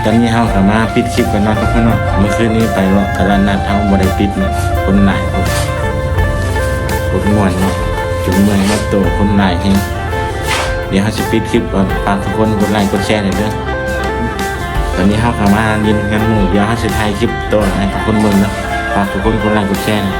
ຕອນນີ້ເຮົາກໍມາປິດຄລິບກ່ອນເນາະທຸກຄົນເນາະ. ເມື່ອຄືນນີ້ໄປເລາະຕະຫຼາດນັດ ເຮົາບໍ່ໄດ້ປິດເນາະ ຄົນຫຼາຍໂພດ ຄົນມ່ວນເນາະ ຈົນເມື່ອຍໝົດໂຕ ຄົນຫຼາຍແຮງ. ດຽວເຮົາຊິປິດຄລິບກ່ອນ ຝາກທຸກຄົນກົດໄລກົດແຊໃຫ້ເດີ. ຕອນນີ້ເຮົາກໍມາຫຼິ້ນເຮືອນໝູ່ ດຽວເຮົາຊິຖ່າຍຄລິບຕໍ່ໃຫ້ທຸກຄົນເບິ່ງເນາະ. ຝາກທຸກຄົນກົດໄລກົດແຊໃຫ້.